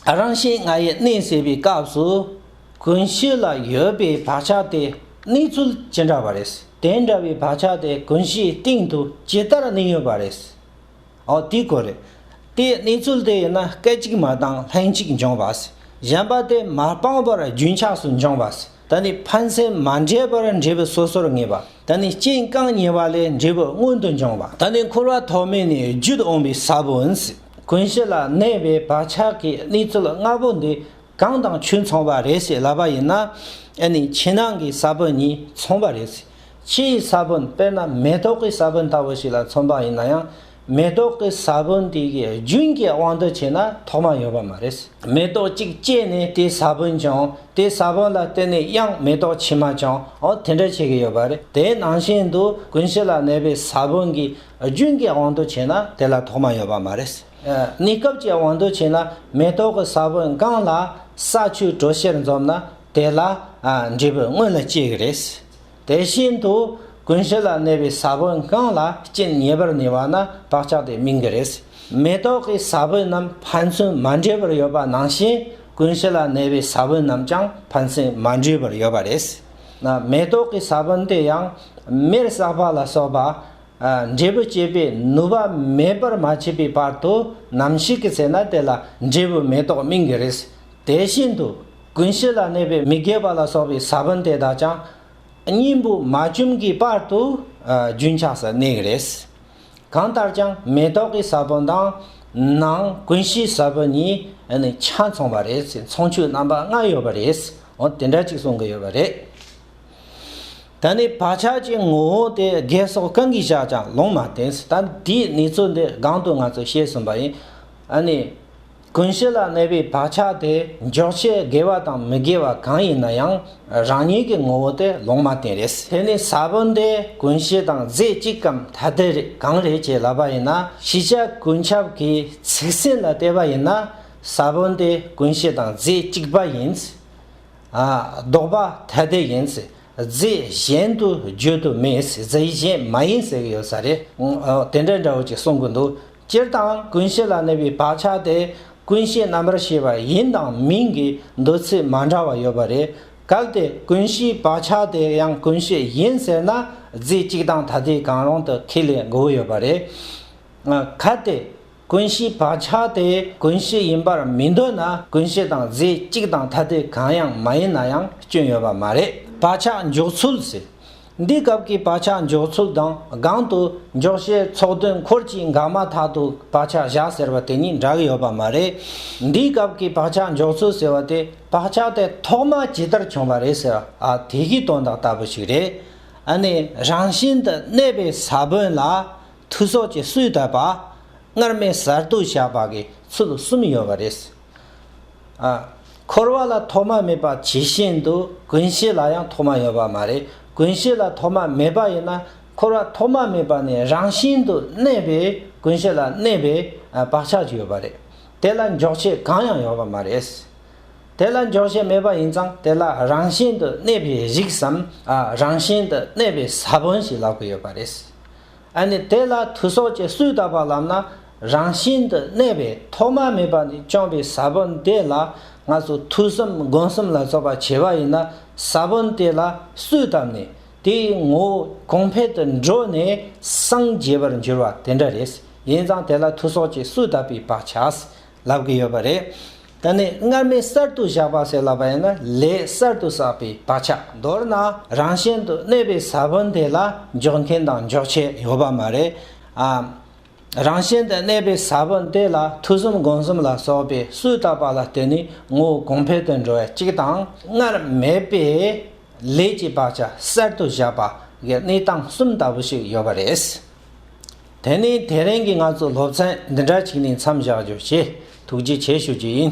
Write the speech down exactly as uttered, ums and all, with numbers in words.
རང་བཞིན་ལྔ་ཡི་གནས་ཟེར་བའི་སྐབས་སུ་ཀུན་གཞི་ལ་ཡོད་པའི་བག་ཆགས་དེ་གནས་ཚུལ་ཇི་འདྲ་བ་རེད། དེ་འདྲ་བའི་བག་ཆགས་དེ་ཀུན་གཞིའི་སྟེང་དུ་ཇི་ལྟར་གནས་ཡོད་པ་རེད། ཨོ་དེའི་སྐོར་རེད། དེའི་གནས་ཚུལ་དེ་ཡིན་ན་སྐད་ཅིག་མ་བཏང་ལྷན་ཅིག་འབྱུང་བ། གཞན་པ་དེ་མ་སྤངས་པར་རྒྱུན་ཆགས་སུ་འབྱུང་བ། ད་ནི་ཕན་སེམས་མ་འདྲེས་པར་འབྲས་བུ་སོ་སོར་ངེས་པ། ད་ནི་རྐྱེན་གང་ཉེ་བ་ལས་འབྲས་བུ་མངོན་དུ་འབྱུང་བ། ད་ནི་འཁོར་བ་ཐོག་མེད་ནས་རྒྱུད་འོང་བའི་ས་བོན། ཀུན་གཞི་ལ་གནས་པའི་བག་ཆགས་ཀྱི་གནས་ཚུལ་ལྔ་པོ་འདི་གང་དང་ཆོས་མཚུངས་པ་རེད་ཟེར་ལབ་པ་ཡིན་ན། ཨ་ནི་ཕྱི་ནང་གི་ས་བོན་གཉིས་མཚུངས་པ་རེད། ཕྱི་ཡི་ས་བོན་དཔེར་ན་མེ་ཏོག་གི་ས་བོན་ལྟ་བུ་ཞིག་ལ་མཚོན་པ་ཡིན་ན་ཡང་། མེ་ཏོག་གི་ས་བོན་དེ་གི་རྒྱུན་གྱི་དབང་དུ་བྱས་ན་ཐོག་མ་ཡོད་པ་མ་རེད། མེ་ཏོག་གཅིག་སྐྱེས་ནས་དེའི་ས་བོན་བྱུང་། དེའི་ས་བོན་ལ་བརྟེན་ནས་ཡང་མེ་ཏོག་ཕྱི་མ་བྱུང་། འོ་དེ་འདྲ་བྱེད་ཀྱི་ཡོད་པ་རེད། དེ་ནང་བཞིན་དུ་ཀུན་གཞི་ལ་གནས་པའི་ས་བོན་གྱི་རྒྱུན་གྱི་དབང་དུ་བྱས་ན་དེ་ལ་ཐོག་མ་ཡོད་པ་མ་རེད། ཨ། གནས་སྐབས་ཀྱི་དབང་དུ་བྱས་ན་མེ་ཏོག་གི་ས་བོན་གང་ལ་ས་ཆུ་དྲོད་གཤེར་འཛོམས་ན་དེ་ལ། ཨ། འབྲས་བུ་སྔོན་ལ་སྐྱེ་གི་རེད། དེ་བཞིན་དུ་ཀུན་གཞི་ལ་གནས་པའི་ས་བོན་གང་ལ་རྐྱེན་ཉེ་བར་གནས་པ་ན་བག་ཆགས་དེ་སྨིན་གི་རེད། མེ་ཏོག་གི་ས་བོན་རྣམས་ཕན་ཚུན་མ་འདྲེས་པར་ཡོད་པ་ནང་བཞིན་ཀུན་གཞི་ལ་གནས་པའི་ས་བོན་རྣམས་ཀྱང་ཕན་ཚུན་མ་འདྲེས་པར་ཡོད་པ་རེད། ན་མེ་ཏོག་གི་ས་བོན་དེ་ཡང་མེར་བསྲེགས་པ་ལ་སོགས་པ། ཨ། འབྲས་བུ་སྐྱེད་པའི་ནུས་པ་མེད་པར་མ་བྱས་པའི་བར་དུ་ནམ་ཞིག་གི་ཚེ་ན་དེ་ལ་འབྲས་བུ་མེ་ཏོག་སྨིན་གི་རེད། དེ་བཞིན་དུ་ཀུན་གཞི་ལ་གནས་པའི་མི་དགེ་བ་ལ་སོགས་པའི་ས་བོན་དེ་དག་ཀྱང་གཉེན་པོ་མ་བྱུང་གི་བར་དུ། ཨ། རྒྱུན་ཆགས་སུ་གནས་ཀྱི་རེད། གང་ལྟར་ཀྱང་མེ་ཏོག་གི་ས་བོན་དང་ནང་ཀུན་གཞིའི་ས་བོན་གཉིས་ནི་ཆ་མཚུངས་པ་རེད། མཚུངས་ཆོས་རྣམ་པ་ལྔ་ཡོད་པ་རེད། འོ་དེ་འདྲ་ཅིག་གསུང་གི་ཡོད་པ་རེད། ད་ནི་བག་ཆགས་ཀྱི་ངོ་བོ་དེ་དགེ་སོགས་གང་གིས་བཞག་ཀྱང་ལུང་མ་བསྟན། ད་འདིའི་གནས་ཚུལ་འདི་སྒང་དུ་ང་ཚོས་བཤད་ཟིན་པ་ཡིན། ཨ་ནི། ཀུན་གཞི་ལ་གནས་པའི་བག་ཆགས་དེ་འཇོག་བྱེད་དགེ་བ་དང་མི་དགེ་བ་གང་ཡིན་ན་ཡང་རང་ཉིད་ཀྱི་ངོ་བོ་དེ་ལུང་མ་བསྟན་རེད། དེ་ནི་ས་བོན་དེ་ཀུན་གཞི་དང་རྫས་གཅིག་གམ་ཐ་དད་རེད་གང་རེད་ཅེས་ལབ་པ་ཡིན་ན། ཤེས་བྱ་ཀུན་ཁྱབ་ཀྱི་ཚིག་ཟིན་ལ་བལྟས་པ་ཡིན་ན་ས་བོན་དེ་ཀུན་གཞི་དང་རྫས་གཅིག་པ་ཡིན། ཨ། ལྡོག་པ་ཐ་དད་ཡིན། རྫས་གཞན་དུ་བརྗོད་དུ་མེད། རྫས་གཞན་མ་ཡིན་ཟེར་གྱི་ཡོད་ས་རེད། ཨོ་དེ་འདྲ་འདྲ་བོ་ཅིག་གསུང་གི་འདུག་སྤྱིར་བཏང་ཀུན་གཞི་ལ་གནས་པའི་བག་ཆགས་དེ་ཀུན་གཞི་རྣམ་པར་ཤེས་པ་ཡིན་དང་མིན་གྱི་འདོད་ཚུལ་མ་འདྲ་བ་ཡོད་པ་རེད། གལ་ཏེ་ཀུན་གཞིའི་བག་ཆགས་དེ་ཡང་ཀུན་གཞི་ཡིན་ཟེར་ན་རྫས་གཅིག་དང་ཐ་དད་གང་རུང་དུ་ཁས་ལེན་དགོས་ཡོད་པ་རེད། གལ་ཏེ། ཀུན་གཞིའི་བག་ཆགས་དེ་ཀུན་གཞི་ཡིན་པར་མི་འདོད་ན་ཀུན་གཞི་དང་རྫས་གཅིག་དང་ཐ་དད་གང་ཡང་མ་ཡིན་ན་ཡང་སྐྱོན་ཡོད་པ་མ་རེད། བག་ཆགས་འཇོག་ཚུལ་ཟེར། འདིའི་སྐབས་ཀྱི་བག་ཆགས་འཇོག་ཚུལ་དང་སྒང་དུ་འཇོག་བྱེད་ཚོགས་དོན་འཁོར་གྱི་འགག་མ་ཐག་ཏུ་བག་ཆགས་བཞག་ཟེར་བ་དེ་གཉིས་འདྲ་གི་ཡོད་པ་མ་རེད། འདིའི་སྐབས་ཀྱི་བག་ཆགས་འཇོག་ཚུལ་ཟེར་བ་དེ་བག་ཆགས་དེ་ཐོག་མ་ཇི་ལྟར་བྱུང་བ་རེད་ཟེར་བ་ཨ་དེ་གི་དོན་དག་ལྟ་བུ་ཞིག་རེད། ཨ་ནི་རང་བཞིན་དུ་གནས་པའི་ས་བོན་ལ་མཐུ་སོགས་ཀྱིས་གསོས་བཏབ་པ། སྔར་མེད་གསར་དུ་བཞག་པ་གི་ཚུལ་གསུམ་ཡོད་པ་རེད། ཨ། འཁོར་བ་ལ་ཐོག་མ་མེད་པ་ཇི་བཞིན་དུ་ཀུན་གཞི་ལ་ཡང་ཐོག་མ་ཡོད་པ་མ་རེད། ཀུན་གཞི་ལ་ཐོག་མ་མེད་པ་ཡིན་ན་འཁོར་བ་ཐོག་མ་མེད་པ་ནས་རང་བཞིན་དུ་གནས་པའི་ཀུན་གཞི་ལ་གནས་པའི་ཨ་བག་ཆགས་ཅིག་ཡོད་པ་རེད། དེ་ལ་འཇོག་བྱེད་གང་ཡང་ཡོད་པ་མ་རེད། དེ་ལ་འཇོག་བྱེད་མེད་པ་ཡིན་ཙང་དེ་ལ་རང་བཞིན་དུ་གནས་པའི་རིགས་སམ་ཨ་རང་བཞིན་དུ་གནས་པའི་ས་བོན་ཞེས་ལབ་ཀྱི་ཡོད་པ་རེད། ཨ་ནི་དེ་ལ་མཐུ་སོགས་ཀྱིས་གསོས་བཏབ་པ་ལབ་ན་རང་བཞིན་དུ་གནས་པའི་ཐོག་མ་མེད་པ་ནས་བྱུང་བའི་ས་བོན་དེ་ལ་ང་ཚོ་མཐུ་གསུམ་སྒོམ་གསུམ་ལ་སོགས་པ་བྱས་པ་ཡིན་ན་ས་བོན་དེ་ལ་གསོས་བཏབ་ནས་དེའི་ངོ་བོ་གོང་འཕེལ་དུ་འགྲོ་ནས་སངས་རྒྱས་པར་འགྱུར་བ་དེ་འདྲ་རེད། ཡིན་ཙང་དེ་ལ་མཐུ་སོགས་ཀྱིས་གསོས་བཏབ་པའི་བག་ཆགས། ལབ་ཀྱི་ཡོད་པ་རེད། ད་ནི་སྔར་མེད་གསར་དུ་བཞག་པ་ཟེར་ལབ་པ་ཡིན་ན་ལས་གསར་དུ་བསགས་པའི་བག་ཆགས། མདོར་ན་རང་བཞིན་དུ་གནས་པའི་ས་བོན་དེ་ལ་འཇོག་མཁན་དང་འཇོག་བྱེད་ཡོད་པ་མ་རེད། ཨ། རང་བཞིན་དུ་གནས་པའི་ས་བོན་དེ་ལ་མཐུ་གསུམ་སྒོམ་གསུམ་ལ་སོགས་པའི་གསོས་བཏབ་པ་ལ་བརྟེན་ནས་ངོ་བོ་གོང་འཕེལ་དུ་འགྲོ་བའི་གཅིག་དང་སྔར་མེད་པའི་ལས་ཀྱི་བག་ཆགས་གསར་དུ་བཞག་པ་གི་གནས་སྟངས་གསུམ་ལྟ་བུ་ཞིག་ཡོད་པ་རེད། དེ་ནས་དེ་རིང་གི་ང་ཚོའི་སློབ་ཚན་འདི་འདྲ་ཅིག་ནས་མཚམས་བཞག་རྒྱུ་བྱས། ཐུགས་རྗེ་ཆེ་ཞུ་རྒྱུ་ཡིན།